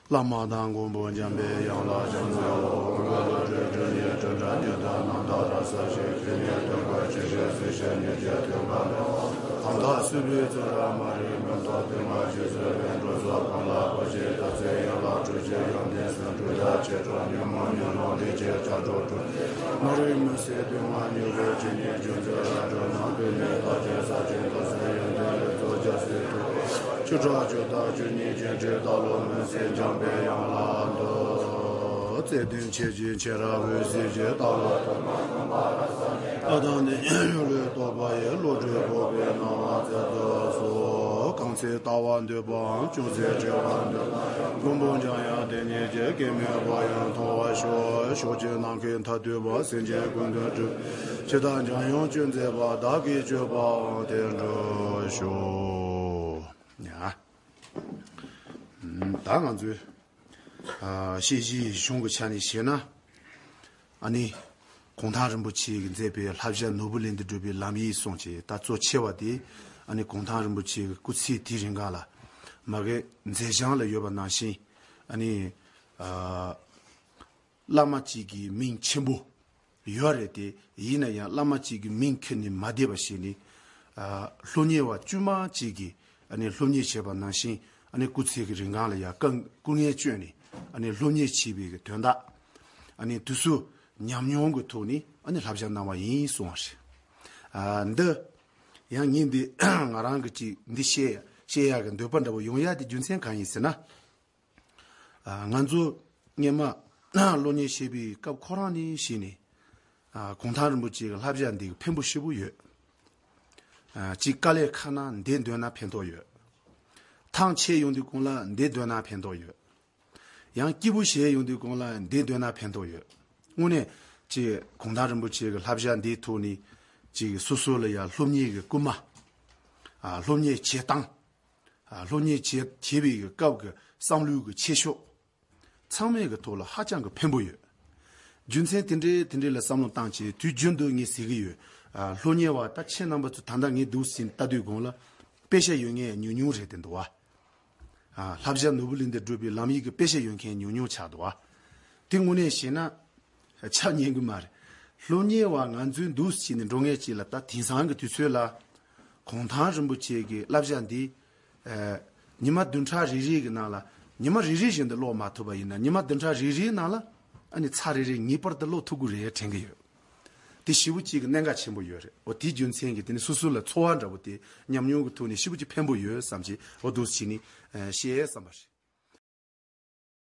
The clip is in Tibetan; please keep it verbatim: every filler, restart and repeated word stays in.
བླ་མ་དང་མགོན་པོ་འཇམ་པའི་དབྱངས་ལ་ཕྱག་འཚལ་ལོ། ཀུན་དགའ་བློ་གྲོས་སྤྲུལ་ནས་སྤྲིན་བྲལ་ཉི་ཟླ་རྣམ་དག་རབ་གསལ་ཞིང་། དེ་ནས་སྟོན་ཀ་ཇི་སྲིད་སྲིད་ཞིའི་ཉིན་བྱེད་དུས་འགའ་ནི། གང་དག་སྲིད་པའི་བཙུན་རབ་མ་རིག་མུན་སྟོབས་ལྡན་མ་ཞིག་བཟོད་པའི་འགྲོ་ཚོགས་ཕམ་ལ་བཀོད་ཅིང་། ད་ཚེ་ཡན་ལག་སྤྲུལ་ཞིང་ཡོན་ཏན་གསུམ་སྤྲུལ་ད་ཆེ་གྲོགས་ཉོན་མོངས་ཉོན་ལོང་ལས་བྱེད་བྱ་གྲོགས་སྤྲུལ། མ་རིག་མུན་སེལ་སྡུག་བསྔལ་མྱུར་བའི་ཇི་སྙེད་ཅུང་ཟད་རབ་སྒྲོལ་མ་བོད་ནས་བདག་ཅན་ས་ཆེན་ཏོག་གསར་ཡོན་ཏན་ལེགས་ཚོགས་རྒྱལ་སྲས་ཐུགས། ཆོས་གྲགས་ཆོས་བདག་ཆོས་ཉིད་ཅན་དྲི་རྟག་བློ་མུན་སེལ་འཇམ་པའི་དབྱངས་ལ་འདུད། བརྩེ་ལྡན་ཆེ་ཆེན་མཁྱེན་རབ་འོད་གསལ་གྱི་ལྟ་བ། ཨ་དང་ནི་ཡུལ་ལས་རྟོགས་པ་ཡི་བློ་གྲོས་སྤོབས་པའི་སྣང་བ་མཛད་དུ་གསོལ། གང་ཚེ་ལྟ་བ་འདོད་པའམ་ཅུང་ཟད་བྲེལ་བ་འདོད། མགོན་པོ་འཇམ་དབྱངས་དེ་ཉིད་ཀྱི་སྐྱེ་མེད་དཔལ་ཡོན་མཐོང་བར་ཤོག། ཕྱོགས་བཅུའི་ནམ་མཁའི་མཐར་ཐུག་པ་སེམས་ཅན་ཀུན་དོན་སྒྲུབ། ཇི་ལྟར་འཇམ་དབྱངས་སྤྱོད་མཛད་པ། བདག་གི་སྤྱོད་པའང་དེར་འགྲུབ་ཤོག། ཡ། ད་ང་ཚོས་ཨ་བཤད་གཞིའི་གཞུང་གི་ཆ་ནས་བཤད་ན། ཨ་ནི་གུང་ཐང་རིན་པོ་ཆེ་གིས་མཛད་པའི་བསླབ་བྱ་ནོར་བུ་ལས་འདི་སྒྲུབ་པའི་ལམ་ཡིག་གསུངས་ཀྱི། ད་གཙོ་ཆེ་བ་དེ་ཨ་ནི་གུང་ཐང་རིན་པོ་ཆེ་གི་སྐུ་ཚེ་དེའི་རིང་གང་ལ་མ་གི་མཛད་བྱང་ལ་ཡོད་པ་ནང་བཞིན། ཨ་ནི་ཨ་བླ་མ་གཅིག་གི་མིང་ཆེན་པོ་ཡོད་རེད་དེ། ཡིན་ན་ཡང་བླ་མ་གཅིག་གི་མིང་ཁྱེར་ནས་མ་བསྡད་པ་བྱས་ནས། ཨ་སློབ་གཉེར་བ་དཀྱུས་མ་གཅིག་གིས་ཨ་ནི་སློབ་གཉེར་བྱས་པ་ནང་བཞིན། ཨ་ནི་སྐུ་ཚེ་གི་རིང་གང་ལ་ཡང་སྐུ་སྐུ་ངལ་བསྐྱོན་ནས་ཨ་ནི་སློབ་གཉེར་བྱས་པའི་གི་དོན་དག་ཨ་ནི་དུས་ཚོད་ཉམས་མྱོང་གི་ཐོག་ནས་ཨ་ནི་བསླབ་བྱ་གནང་བ་ཡིན་གསུངས་པ་རེད། ཨ་འདི་ཡང་ངས་འདི་ང་རང་གི་ཅིག་འདི་བཤད་བཤད་ཡག་གི་འདོད་པ་འདྲ་པོ་ཡོང་ཡག་དེ་རྒྱུ་མཚན་གང་ཡིན་ཟེར་ན། ཨ་ང་ཚོ་སྔོན་མ་སློབ་གཉེར་བྱེད་པའི་སྐབས་ཁོ་རང་ནས་བྱས་ནས། ཨ་གུང་ཐང་རིན་པོ་ཆེ་གི་བསླབ་བྱ་འདི་གི་ཕན་པོ་ཞེ་པོ་ཡོད། ཨ་གཅིག་དཀའ་ལས་ཁག་ན་འདི་འདོན་ན་ཕན་ཐོགས་ཡོད། ཐང་ཆད་ཡོང་དུས་གོང་ལ་འདི་འདོན་ན་ཕན་ཐོགས་ཡོད། ཡང་སྐྱིད་པོ་བྱས་ཡོང་དུས་གོང་ལ་འདི་འདོན་ན་ཕན་ཐོགས་ཡོད། དངོས་གནས་ཅིག་གུང་ཐང་རིན་པོ་ཆེ་གི་བསླབ་བྱ་འདིའི་ཐོག་ནས་ཅིག་སོ་སོ་ལ་ཡང་སློབ་གཉེར་གི་སྐུལ་མ། ཨ་སློབ་གཉེར་བྱེད་སྟངས། ཨ་སློབ་གཉེར་བྱེད་བྱེད་པའི་གི་སྐབས་ཀྱི་བསམ་བློའི་གི་ཁྱད་ཆོས་ཚང་མའི་གི་ཐོག་ལ་ཧ་ཅང་གི་ཕན་པོ་ཡོད། རྒྱུ་མཚན་དེ་འདྲའི་དེ་འདྲའི་ལ་བསམ་བློ་བཏང་བྱས། དུས་རྒྱུན་དུ་ངས་ཟེར་གི་ཡོད། ཨ་སློབ་གཉེར་བ་ད་ཁྱེད་རྣམ་པ་ཚོ་ད་ལྟ་ངས་འདུག་ཟིན་ལྟ་དུས་གོང་ལ་དཔེ་ཆ་ཡོད་མཁན་ཉུང་ཉུང་རེད་དེ་འདུག་བ། ཨ་བསླབ་བྱ་ནོར་བུ་ལས་འདི་སྒྲུབ་པའི་ལམ་ཡིག་གི་དཔེ་ཆ་ཡོད་མཁན་ཉུང་ཉུང་ཆགས་འདུག་བ། དེ་དངོས་གནས་བཤད་ན་ཆ་ཉན་གི་མ་རེད། སློབ་གཉེར་བ་ང་ཚོའི་འདུག་བྱས་ནས་འགྲོ་མཁན་ཅིག་ལ་ད་དེང་སང་གི་དུས་ཚོད་ལ་གུང་ཐང་རིན་པོ་ཆེ་གི་བསླབ་བྱ་འདི། ཨ་ཉི་མ་བདུན་ཕྲག་རེ་རེ་གི་ནང་ལ། ཉི་མ་རེ་རེ་བཞིན་དུ་ཀློག་མ་ཐུབ་པ་ཡིན་ན། ཉི་མ་བདུན་ཕྲག་རེ་རེའི་ནང་ལ་ཨ་ནི་ཚར་རེ་རེ་ངེས་པར་དུ་ཀློག་ཐུབ་དགོས་རེད་དྲན་གི་ཡོད། དེ་ཞེ་པོ་ཅིག་གི་གནད་འགག་ཆེན་པོ་ཡོད་རེད། འོ་དེའི་རྒྱུ་མཚན་གྱིས་དེ་ནི་སོ་སོ་ལ་འཚོ་བ་འདྲ་པོ་དེ་ཉམས་མྱོང་གི་ཐོག་ནས་ཞེ་པོ་ཅིག་ཕན་པོ་ཡོད་བསམ་གྱི། འོ་འདུག་བྱས་ནས་ཨ་བཤད་བསམ་པ་རེད།